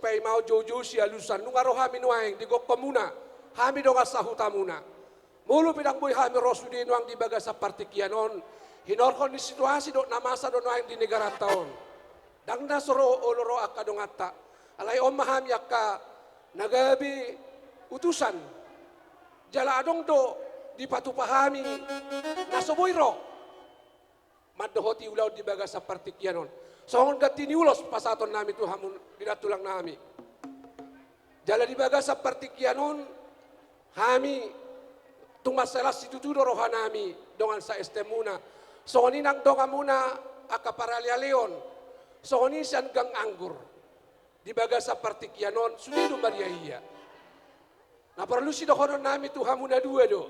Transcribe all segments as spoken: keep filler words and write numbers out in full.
Paima on joujou sialusan, nunga ro hami nuaeng di gokhonmuna, hami dongan sahutamuna. Molo pe ndang boi hami ro sude nuaeng di bagasan partingkian on, hinorhon ni situasi dohot na masa do nuaeng di negaranta on. Ndang na so ro olo ro angka donganta. Alai on ma hami angka na gabe utusan. Jala adong do dipatupa hami na so boi ro mandohoti ulaon di bagasan partingkian on. Songon ganti ni ulos pasahatonnami tu hamu di tulangnami. Jala di bagasan partingkian on, hami tung mansai las situtu do rohanami dongan sa-STM-muna. Songon i nang donganmuna angka paralealeon. Songon i sian gang anggur. Di bagasan partingkian on, sude do maria ia. Na porlu sidohononnami tu hamu na dua do.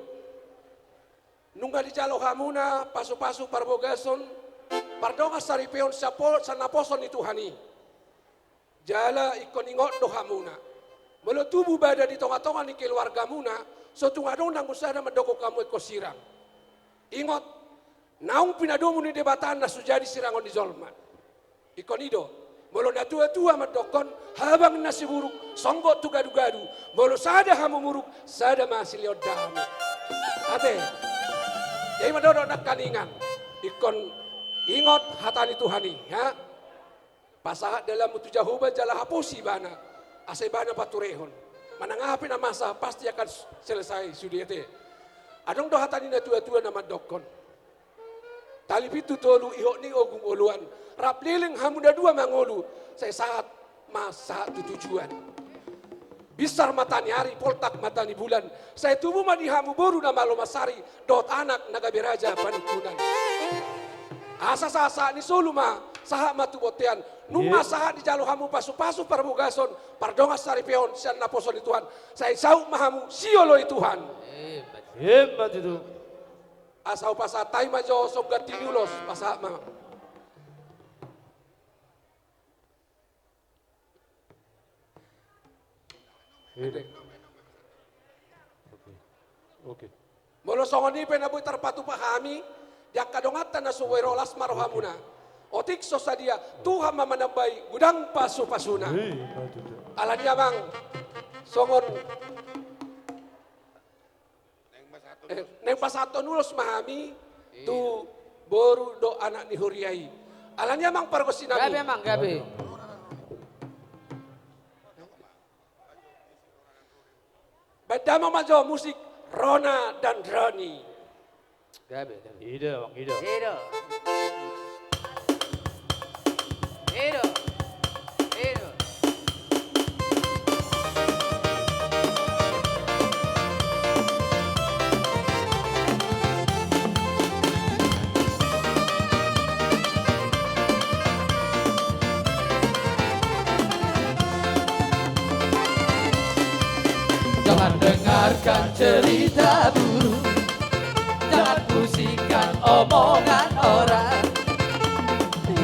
Nunga dijalo hamuna pasupasu parbagason, pardongan saripeon sian po-, sian naposo ni Tuhan i. Jala ingkon ingot do hamuna. Molo tubu bada di tongatonga ni keluargamuna, so tung adong nanggo sada mandok hamu ingkon sirang. Ingot, naung pinadomu ni Debata na so jadi sirangon ni jolma. Ingkon i do, molo natuatua mandokhon, habang na siburuk, songgop tu gadugadu, molo sada hamu muruk, sada ma silehon dame. Ate, jadi mandok nangkaningan, ingkon ingot hata ni Tuhan i, ya. Pasahat dalanmu tu Jahowa jala haposi ibana, asa ibana paturehon. Manang aha pe na masa, pasti akan selesai sude, ate. Adong do hata ni natuatua na mandokhon. Tali pintu tolu, ihot ni ogung oloan. Rap leleng hamu na dua mangolu, sai sahat ma sahat tu tujuan. Binsar mata ni ari, poltak mata ni bulan. Sai tubu ma di hamu boru na malo mansari, dohot anak na gabe raja panungkunan. Asa sahat sahat ni solu ma, sahat ma tu bontean. Nunga sahat dijalo hamu pasupasu parbagason, pardongan saripeon sian naposo ni Tuhan. Sai saut ma hamu sioloi Tuhan. Emma tutu. Asa hupasahat hami ma jo songon ganti ni ulos, pasahat ma. Oke. Oke. Molo songon i pe na boi tarpatupa hami, di angka donganta na so boi ro, las ma rohamuna. Otik so sadia, Tuhan ma manambai godang pasupasuna. Alani i amang, songon Eh, naeng pasahathon ulos ma hami tu boru dohot anak ni huria i. Alani i amang pargonsinami. Gabe amang, gabe. Baen damang ma jo musik Rona dan Roni. Gabe, gabe. Ido, Bang, ido. Ido. Ido. Ido. Jangan dengarkan cerita burung. Jangan pusingkan omongan orang.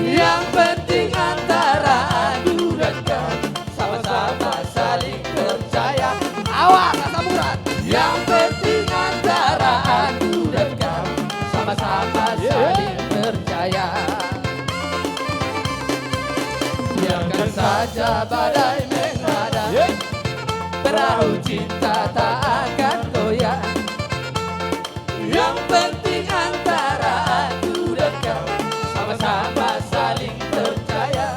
Yang penting antara aku dan kau sama-sama saling percaya. Awas, asam urat. Yang penting antara aku dan kau sama-sama saling percaya. Biarkan saja badai menghadang, perahu cinta tak akan goyang. Yang penting antara aku dan kau sama-sama saling percaya.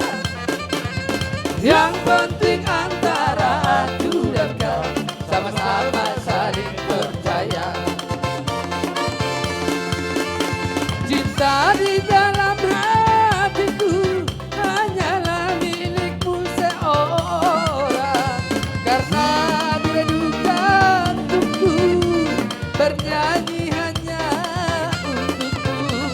Yang penting antara aku dan kau sama-sama saling percaya. Cinta di dalam hatiku hanyalah milikmu seorang, karena di redup jantungku bernyanyi hanya untukmu.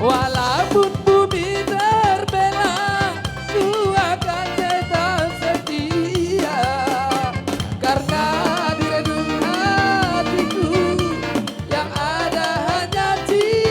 Walaupun bumi terbelah, ku akan tetap setia, karena di redup hatiku yang ada hanya cinta.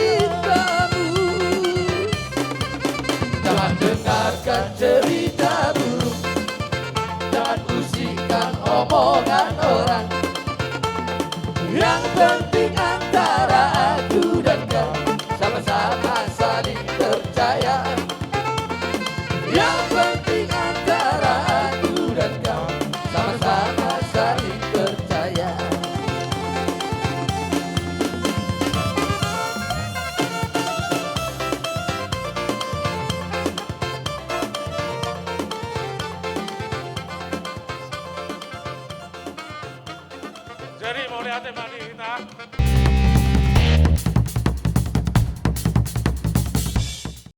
Mauliate ma di hita.